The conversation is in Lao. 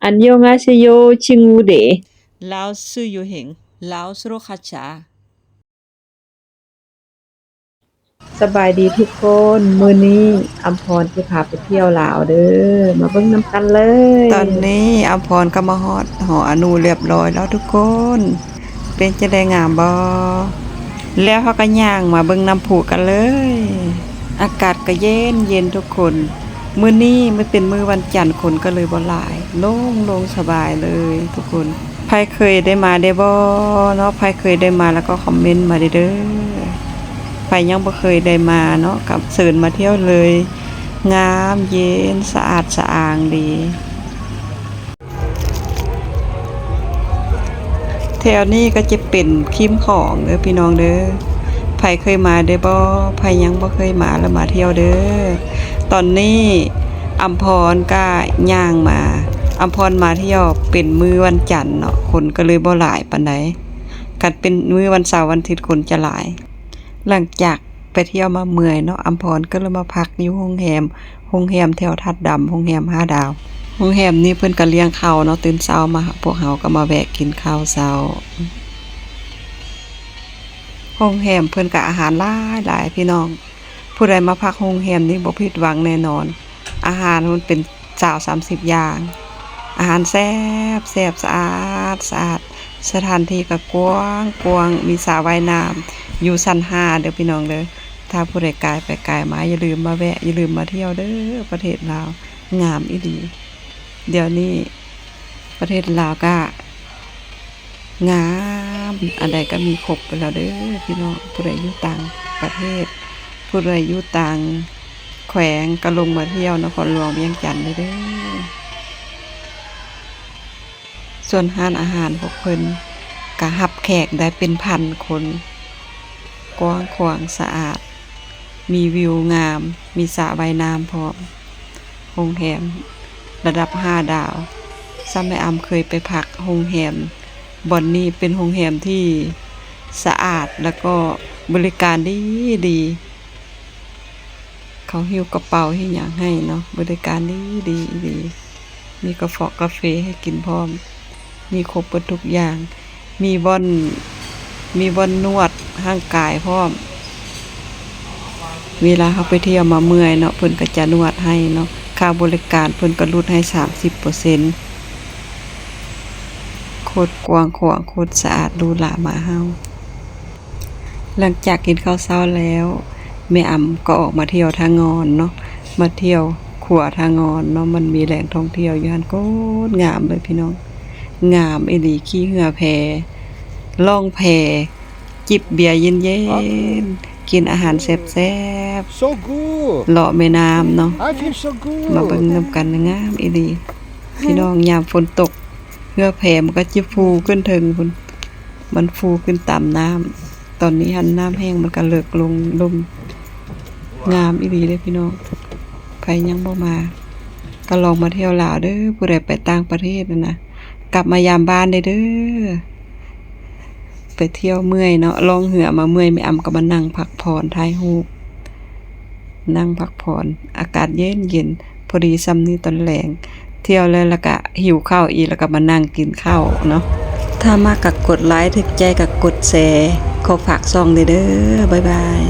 안녕하세요, 친구들. 라오스 여행, 라오스로 가자. ສະບາຍດີທຸກຄົນ, ມື້ນີ້ອຳພອນຊິພາໄປທ່ຽວລາວເດີ້ ມາເບິ່ງນຳກັນເລີຍ. ຕອນນີ້ອຳພອນກໍມາຮອດຫໍອະນຸລຽບຮ້ອຍແລ້ວທຸກຄົນ. ເປັນຈັ່ງໃດ ງາມບໍ່? ແລ້ວເຮົາກໍຍ່າງມາເບິ່ງນ້ຳພຸກັນເລີຍ. ອາກາດກໍເຢັນໆທຸກຄົນ. ມື້ນີ້ມັນເປັນມື້ວັນຈັນ ຄົນກໍເລີຍບໍ່ຫຼາຍ, ໂລ່ງໆສະບາຍເລີຍທຸກຄົນ. ໃຜເຄີຍໄດ້ມາແດ່ບໍ່ເນາະ? ໃຜເຄີຍໄດ້ມາແລ້ວກໍຄອມເມັນມາເດີ້. ໃຜຍັງບໍ່ເຄີຍໄດ້ມາເນາະ ກໍເຊີນມາທ່ຽວເລີຍ. ງາມ, ເຢັນ, ສະອາດສະອ້າງດີ. ແຖວນີ້ກໍຈະເປັນຄີມຂອງເດີ້ພີ່ນ້ອງເດີ້. ໃຜເຄີຍມາແດ່ບໍ່? ໃຜຍັງບໍ່ເຄີຍມາລະມາທ່ຽວເດີ້. ຕອນນີ້ອຳພອນກະຍ່າງມາ, ອຳພອນມາທ່ຽວເປັນມື້ວັນຈັນເນາະ, ຄົນກໍເລີຍບໍ່ຫຼາຍປານໃດ. ຄັນເປັນມື້ວັນເສົາວັນອາທິດ ຄົນຈະຫຼາຍ. ຫຼັງຈາກໄປທ່ຽວມາເມື່ອຍເນາະ, ອຳພອນກໍເລີຍມາພັກຢູ່ໂຮງແຮມ, ໂຮງແຮມແຖວທາດດຳ, ໂຮງແຮມຫ້າດາວ. ໂຮງແຮມນີ້ເພິ່ນກໍລ້ຽງເຂົ້າເນາະ, ຕື່ນເຊົ້າມາພວກເຮົາກໍມາແວະກິນເຂົ້າເຊົ້າ. ໂຮງແຮມເພິ່ນກໍອາຫານຫຼາຍໆ ພີ່ນ້ອງ. ຜູ້ໃດມາພັກໂຮງແຮມນີ້ບໍ່ຜິດຫວັງແນ່ນອນ. ອາຫານມັນເປັນຊາວສາມສິບຢ່າງ. ອາຫານແຊບໆ ສະອາດສະອາດ. ສະຖານທີ່ກໍກວ້າງໆ ມີສະຫວ່າຍນ້ຳຢູ່ຊັ້ນຫ້າເດີ້ພີ່ນ້ອງເດີ້. ຖ້າຜູ້ໃດກາຍໄປກາຍມາ ຢ່າລືມມາແວະ, ຢ່າລືມມາທ່ຽວເດີ້. ປະເທດລາວງາມອີ່ຫຼີ. ດຽວນີ້ປະເທດລາວກະ ງາມ, ອັນໃດກໍມີຄົບໄປແລ້ວເດີ້ພີ່ນ້ອງ. ຜູ້ໃດຢູ່ຕ່າງປະເທດ, ຜູ້ໃດຢູ່ຕ່າງແຂວງ ກໍລົງມາທ່ຽວນະຄອນຫຼວງວຽງຈັນເດີ້. ສ່ວນຮ້ານອາຫານພວກເພິ່ນກໍຮັບແຂກໄດ້ເປັນພັນຄົນ, ກວ້າງຂວາງສະອາດ, ມີວິວງາມ, ມີສະຫວ່າຍນ້ຳພ້ອມ. ໂຮງແຮມລະດັບຫ້າດາວ. ຊ້ຳແມ່ອຳເຄີຍໄປພັກໂຮງແຮມບ່ອນນີ້, ເປັນໂຮງແຮມທີ່ສະອາດ ແລ້ວກໍບໍລິການດີໆ. ເຂົາຫິ້ວກະເປົາຫິ້ວຫຍັງໃຫ້ເນາະ, ບໍລິການດີໆອີ່ຫຼີ. ມີກາຟອກກາເຟໃຫ້ກິນພ້ອມ. ມີຄົບເບິດທຸກຢ່າງ, ມີບ່ອນ ມີບ່ອນນວດຮ່າງກາຍພ້ອມ. ເວລາເຮົາໄປທ່ຽວມາເມື່ອຍເນາະ, ເພິ່ນກໍຈະນວດໃຫ້ເນາະ. ຄ່າບໍລິການເພິ່ນກໍຫຼຸດໃຫ້ສາມສິບເປີເຊັນ. ໂຄດກວ້າງຂວາງ, ໂຄດສະອາດ, ຫຼູຫຼາມາເຮົາ. ຫຼັງຈາກກິນເຂົ້າເຊົ້າແລ້ວ, ແມ່ອຳກໍອອກມາທ່ຽວທ່າງອນເນາະ, ມາທ່ຽວຂົວທ່າງອນເນາະ. ມັນມີແຫຼ່ງທ່ອງທ່ຽວຢູ່ຫັ້ນ ໂຄດງາມເລີຍພີ່ນ້ອງ, ງາມອີ່ຫຼີ. ຂີ່ເຮືອແພ, ລ່ອງແພ, ຈິບເບຍເຢັນໆ, ກິນອາຫານແຊບໆ, So good. ເລາະແມ່ນ້ຳເນາະ. I feel so good. ມາເບິ່ງນຳກັນ, ງາມອີ່ຫຼີ. ພີ່ນ້ອງ, ຍາມຝົນຕົກ, ເຮືອແພມັນກໍຈະຟູຂຶ້ນເທິງພຸ້ນ, ມັນຟູຂຶ້ນຕາມນ້ຳ. ຕອນນີ້ຫັ້ນນ້ຳແຫ້ງ, ມັນກໍເລິກລົງລຸ່ມ. ງາມອີ່ຫຼີເດ້ພີ່ນ້ອງ. ໃຜຍັງບໍ່ມາ ກໍລອງມາທ່ຽວລາວເດີ້. ຜູ້ໃດໄປຕ່າງປະເທດຫັ້ນນະ, ກັບມາຢາມບ້ານໄດ້ເດີ້. ໄປທ່ຽວເມື່ອຍເນາະ, ລ່ອງເຮືອມາເມື່ອຍ, ແມ່ອຳກໍມານັ່ງພັກຜ່ອນ, ຖ່າຍຮູບ, ນັ່ງພັກຜ່ອນ. ອາກາດເຢັນໆ, ພໍດີຊ່ຳນີ້ຕອນແລງ. ທ່ຽວແລ້ວ ແລ້ວກະຫິວເຂົ້າອີກ, ແລ້ວກະມານັ່ງກິນເຂົ້າເນາະ. ຖ້າມັກກະກົດໄລ, ຖືກໃຈກະກົດແຊ, ຂໍຝາກຊ່ອງແດ່ເດີ້. ບາຍບາຍ.